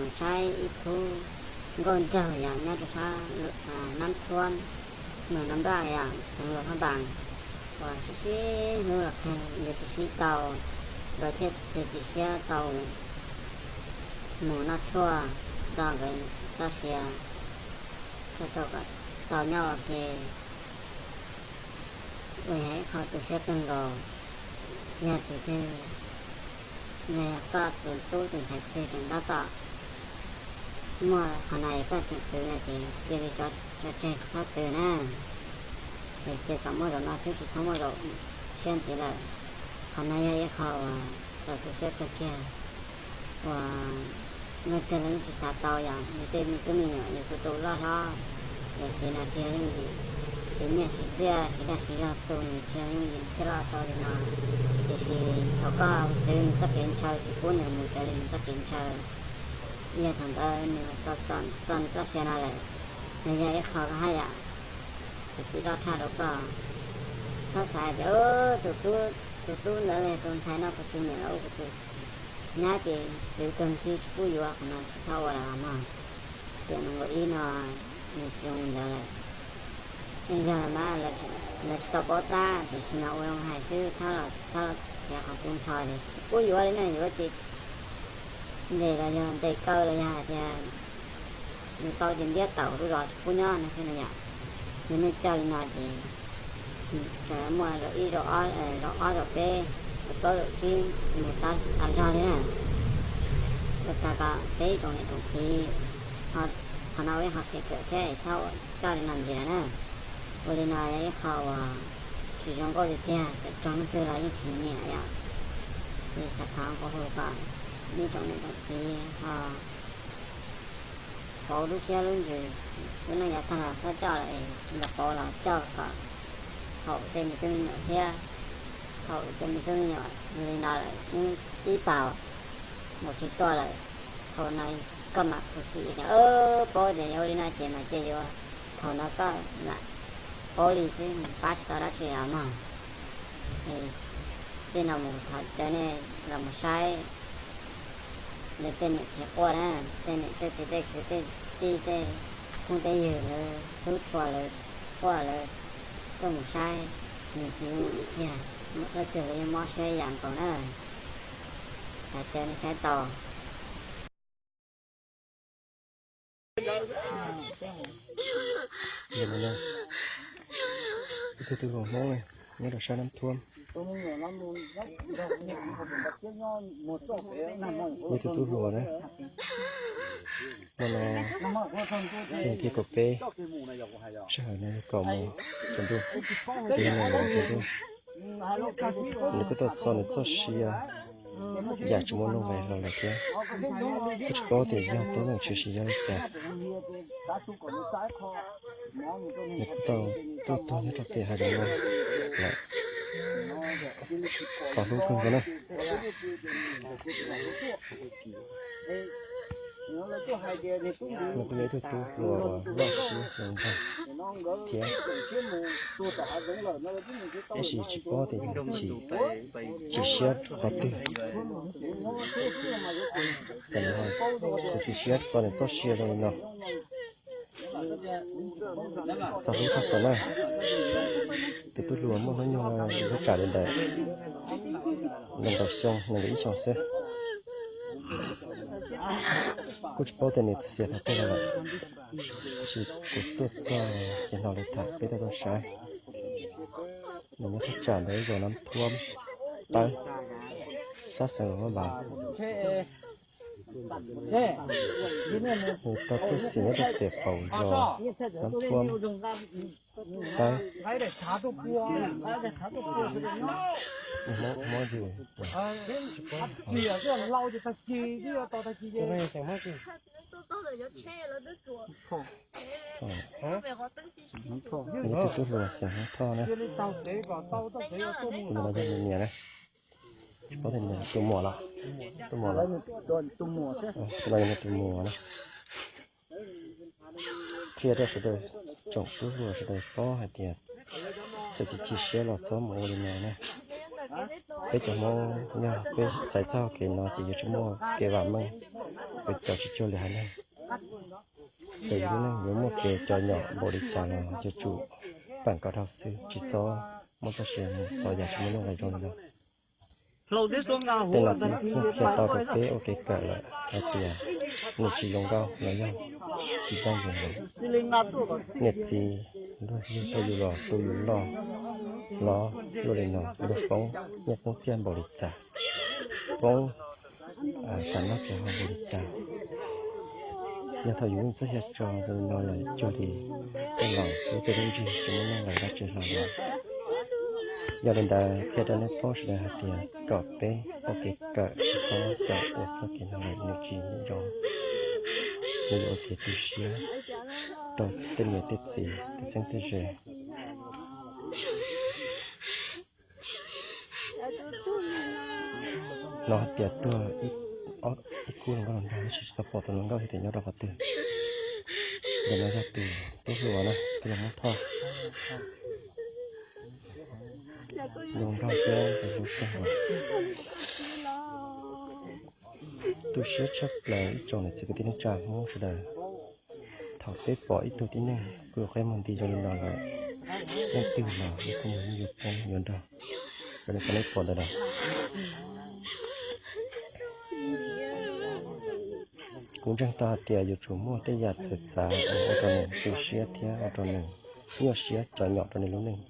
mus saib ib khub nkauj nraug yog nyob rau sab Nab Thuab, mus Nam Npaj yog xeev Luas Phaj Npas, uas sib sib hlub los kawg yuav tsis sib tau, nkawd thiaj txiav txim siab tau mus noj tshuaj txo nkawd txoj sia, txhawj tau kom tau nyob ua ke. Uas yog ib qho tu siab kawg nkaus. Yog tus twg, yog koj tus tub tus ntxhais twg tseem tab tom muaj qhov no es koj tseem txwv no ces cia li tso tseg tsis txhob txwv na. Es cia kom muaj zaum no xwb tsis txhob muaj zaum tshiab ntxiv lawm. Qhov no yog ib qho uas txaus tu siab kawg kiag uas leej twg los yeej tsis xav tau yom, yus tej me tub me nyuam yus tus tus loj hlob, yus txiv no tsis yooj yim, tsis nyiaj tsis txiaj tsis dag tsis zog tu nws tsis yooj yim thiaj loj tau li no. Tiam sis thaum koj txwv nws txoj kev ntshaw tsis pub nws mus raws li nws txoj kev ntshaw, yog thaum ntawd nws tau txo nws txoj sia no lawm, nws yog ib qho haj yam txim loj tshaj rau koj. Txhob xav tias tus tub, tus tub ntawd los yog tus ntxhais no kuv tus niam los ua kuv tus nyab ces txwv kawg kiag tsis pub yuav, qhov no tsis txhob ua lawm mog. Tiam nees nkaum ib no nws tsis zoo li ntawd lawm. Yog mas lawv tsis tau paub tab tiam sis mas ua zoo hais xwb, txhob los tias qhov kuv ntshaw ces tsis pub yuav li na, yuav ces ntes los yog ntes kaw los yog hais tias nws tau ces ntiab tawm lub zos tsis pub nyob no xwb no yom. Yog nej coj li no ces tseem muaj zaum ib zaum ob zaum peb zaum plaub zaum tsib mus tas zog li na. Ua xav kom peb tsoom niam tsoom txiv, qhov no ua ib qho kev kawm thiab txhob coj li no ntxiv lawm na. Ua li no yog ib qho uas tsis zoo nkauj tiag tiag, txawm raug leej twg los yeej tsis nyiam yom. Ces xav thov nqua hu kom nej tsoom niam tsoom txiv ho pauv lub siab lub ntsws, lub neej yav tag los txhob coj lawm, los pauv los coj kom haum tej me tub me nyuam thiab, haum tej me tub me nyuam li no lawm ib pas mus tsis tuaj lawm. Thaum no koj mam khuv xim tias paub tias yuav ua li no ces mas cia yuav, thaum no koj lam paub li xwb, pab tsis tau dab tsi os mog. Tej no mus thov caw nej los mus saib lawv tej niam txiv quaj na, tej niam tej txiv tej kwv tej tij tej phooj tej ywg lawv hlub tshua lawv quaj lawv tuaj mus saib, nws tsis yooj yim tiag, muaj leej twg los yeej mob siab ib yam nkaus na. Thov caw nej saib tau. Ib tug tub hluas Hmoob nyob rau sab Nab Thuab. Ib tug tub hluas na, hmo no yog thib kaum peb, sij hawm no yog kaum moos tsaus ntuj, yog nees nkaum moos tsaus ntuj. Nws kuj tau txo nws txoj sia yam tsis muaj nuj nqis hlo lawm thiab. Kuj tsis paub tias yog tub neej tshwm sim yog li cas. Nws kuj tau tuaj tuag nyob rau pem hav zoov no lawm. Txom hlub kawg nkaus na. Nws kuj yog ib tug tub hluas uas loj siab zoo nraug thiab, tab sis tsis paub tias yog chim, chim siab qhov twg, ces nws ho txiav txim siab txo nws txoj sia zoo li no. Txog hlub tshaj plaws na. Tus tub hluas muaj hnub nyoog lub tsam li ntawm nees nkaum xyoo, nees nkaum ib xyoos xwb. Kuj tsis paub tias nws xiam thaum twg los lawm, tab sis kuv tuaj txog ces hnov lawv tham peb tuaj tuaj saib. Nws nyob thaj tsam ntawd zos Nab Thuab Tawb, sab xeev Luas Phaj Npas. Nws tau tuaj xiam nyob rau pem qaum zos Nab Thuab Tawb. Mob ywg. Nws yog tus tub hluas xeem Hmoob Thoj na. Tus no yog nws niam na. Paub tias nws tus muam los, tus muam los, tus no yog nws tus muam na. Qhia rau sawv daws, tsoom tub hluas sawv daws paub hais tias txawm tsis chim siab los txhob mus ua li no na. Peb cov Hmoob yog peb xaiv txoj hau kev no ces yuav tsis muaj kev vam meej. peb cov tsis cuag li haiv neeg. Txawm yus lub neej yuav muaj kev cov nyom npaum li cas los yuav tsum peem kom dhau xwb, tsis txhob muab txoj sia mus txo yam tsis muaj nuj nqis zoo li no. Tej no xwb yeej qhia tau rau peb ua kev kawm lawm hais tias nws tsis zoo nkauj los yog tsis ncaj ncees li. Niam txiv luag yug tau yus los tu yus loj hlob luaj li no, luag poob nyiaj poob txiaj npaum li cas, poob tas noj tas haus npaum li cas. Yog thaum yus yeej txoj sia tso zoo li no lawm cuag li tej laus lub txiaj lub ntsig tsis muaj nuj nqis dab tsi hlo li. Yog li ntawd qhia rau nej paub sawv daws hais tias kom peb ua kev kawm tsis txhob xyaum ua txoj kev ntawd nws tsis zoo, nws yuav ua kev tu siab rau tej niam tej txiv tej txheeb tej ze. Hnov hais tias tuag ib kub hluas nkauj hluas nraug tab sis tsis tau pom tus hluas nkauj hais tias nyob rau qhov twg. Ntawm no yog tus tub hluas na, tus hluas Hmoob Thoj. Hluas nkauj thiab ntxim hlub kawg nkaus. Tu siab tshaj plaws ib tsoom niam txiv kwv tij neej tsa Hmoob sawv daws. Thaum peb pom ib tug tib neeg kuj qhib muag nti zoo li no lawm, leej twg los yeej kuj muaj hnub yuav poob yuav nrog. Raws li qhov nej pom ntawm no, kuv ntseeg tau hais tias yuav tsum muaj tej yam txawv txav uas ua rau nws tu siab thiab ua rau nws nyuaj siab tso nyom rau nws lub neej.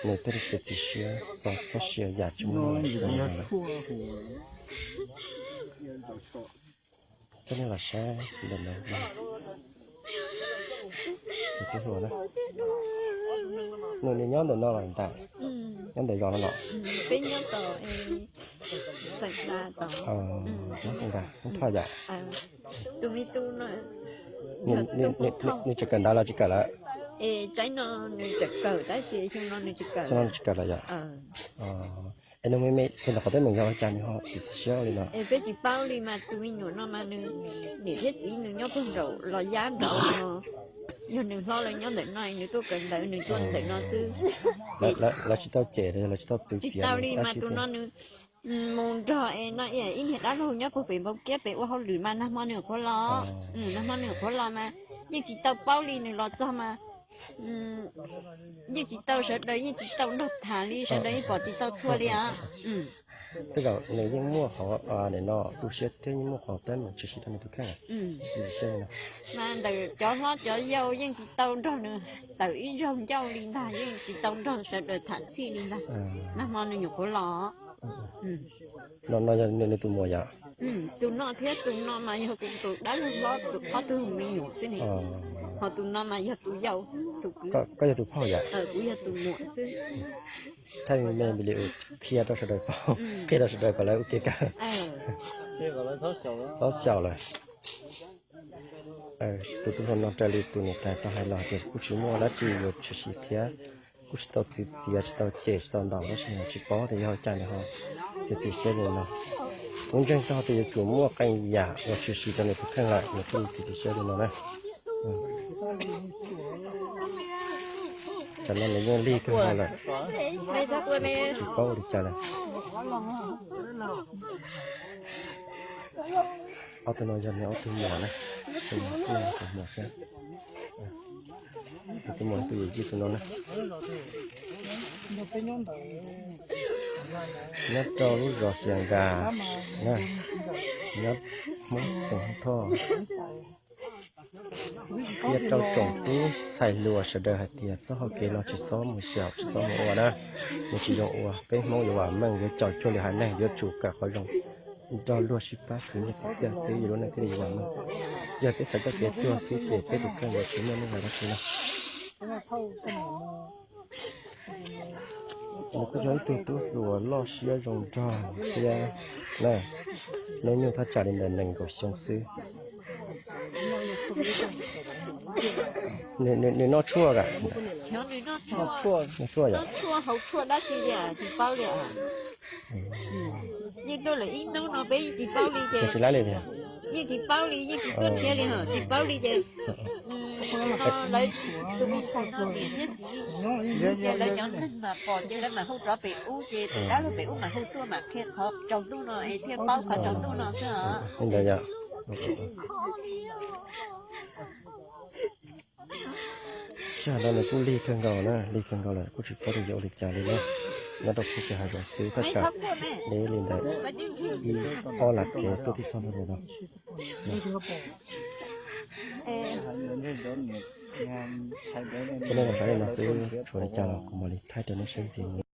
Nws thiaj li txiav txim siab txo txoj sia yam tsis muaj nuj nqis zoo li no lawm. Coj nej los saib ntawm no, tus tub hluas na, nws nws nyob ntawm no los ntag, nyob ntawm zos no los? Peb nyob tom xeem Npas, nyob xeem Npas, Hmoob Thoj yom? Tus me tub no, nws tseem kawm ntawv los tsis kawm lawm? Es tsaib no nws tseem kawm tab sis xyoo no nws tsis kawm, xyoo no nws tsis kawm lawm yom? Es nws me me txog ntawm qhov teeb meem yog ua cas nws ho txiav txim siab ua li no? Es peb tsis paub li mas tus me nyuam no mas nws niam thiab txiv nws nyob puag nraum Los Yab nraud no. Yog nws hlob lawm nyob ntawm no nws tuaj kawm ntawv nws tuaj ntawm no xwb. Lawv tsis tau cem los yog lawv tsis tau txwv txiav tau li mas tus no nws mus nrog es no ib niag dab laug nyob puag pem Npau Kiab pem ua hauj lwm mas nag hmo nws nyuam qhuav los, nag hmo nws nyuam qhuav los mas yeej tsis tau paub li nws los txog mas yeej tsis tau, sawv daws yeej tsis tau nrog tham li, sawv daws yeej pom tsis tau txhua li os. Tej zaum nws yeej muaj qhov no tu siab thiab yeej muaj qhov teeb meem tshwm sim rau nws tus kheej. Mas ntawm cov hlob cov yau yeej tsis tau nrog nws tawm ib zaug ncauj li ntag, yeej tsis tau nrog sawv daws tham txhij li ntag. Nag hmo nws nyuam qhuav los. No yog nws tus muam yom? Tus no thiab tus no mas yog kuv tus dab laug hlob tus ob tug me nyuam xwb ne. Ho tus no mas yog tus yau, tus kwv. Koj yog tus phauj yom? Kuv yog tus muam xwb. Thaij me me li qhia rau sawv daws paub, qhia rau sawv daws kom lawv ua kev kawm, txhob xyaum lawm. Tus tub hluas no raws li tus niam tais tau hais los tias kuj tsis muaj dab tsi yuav tshwm sim thiab, kuj tsis tau txwv txiav, tsis tau cem, tsis tau ntaus, tab sis tsis paub tias yog ua cas nws ho txiav txim siab li no. Kuv ntseeg tau tias yuav tsum muaj qee yam uas tshwm sim rau nws tus kheej lawm nws thiaj li txiav txim siab li no na. Tam no nws yeej lig kawg nkaus lawm, tsis paub ua li cas lawm. Ob tug no yog nws ob tug muam na, tus muam thiab, tus muam tus yawm yij tus no na. Nyob rau lub zos Xias Nkas, nyob Hmoob xeem Hmoob Thoj. Qhia rau tsoom tub ntxhais hluas sawv daws hais tias txoj hau kev no tsis txhob mus xyaum, tsis txhob mus ua na, nws tsis zoo ua. Peb Hmoob yuav vam meej, yuav caum cuag li haiv neeg, yuav tsum kawm qhov zoo, nrog luag sib pab khwv nyiaj khwv txiaj xwb yus lub neej thiaj li yuav vam meej. Yog peb xav coj kev tuag xwb ces peb tus kheej yuav tsis muaj nuj nqis dab tsi na. Nws kuj yog ib tug tub hluas loj siab zoo nraug thiab na, hnub nyoog thaj tsam li ntawm nees nkaum xyoo xwb. Nws noj tshuaj kam? Noj tshuaj yom? Noj tshuaj haus tshuaj dab tsi li tsis paub li. Yeej tuaj lawm ib hnub no peb yeej tsis paub li ces, yeej tsis paub li, yeej tsis tuaj nrhiav li, tsis paub li ces lawv tus me ntxhais no niam thiab txiv, ces lawv cov neeg mas pom ces lawv mam hu rov pem ub ces tus dab laug pem ub mam hu tuaj mam qhia qhov tsaus ntuj no es thiaj paub qhov tsaus ntuj no xwb os. Sij hawm no nws kuj lig kawg nkaus na, lig kawg nkaus lawm kuj tsis paub tias yuav ua li cas li na. Nyob rau pub kev hav zoov xwb thaj tsam deb li ntawd ib ob lab kev tuaj tib txog ntua li no. Ces nej los saib li no xwb, tsuas li cas los kuv mam li thaij rau nej saib ntxiv.